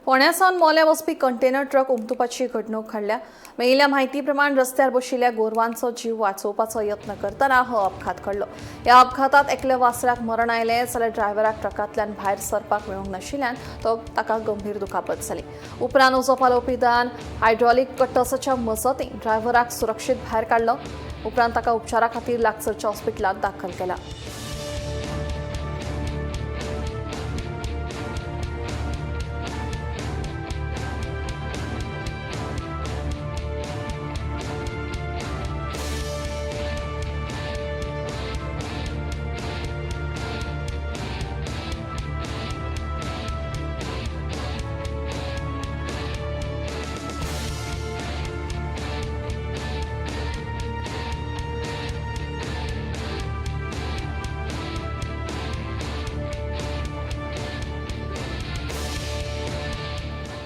फोंड्या सावन मोल्यां वचपी कंटेनर ट्रक उमथुपाची घडणूक घडल्या. मेळिल्ल्या म्हायती प्रमाण रस्त्यार बशिल्ल्या गोरवांचो जीव वाचोवपाचो यत्न करतना हो अपघात घडलो. ह्या अपघातात एकल्या वासराक मरण आयलें जाल्यार ड्रायव्हराक ट्रकांतल्यान भायर सरपाक मेळूंक नाशिल्ल्यान तो ताका गंभीर दुखापत जाली. उपरांत उजो पालोवपी दळान हायड्रॉलिक कटर्साच्या मजतीन ड्रायव्हराक सुरक्षीत भायर काडलो. उपरांत ताका उपचारा खातीर लागसरच्या हॉस्पिटलांत दाखल केला.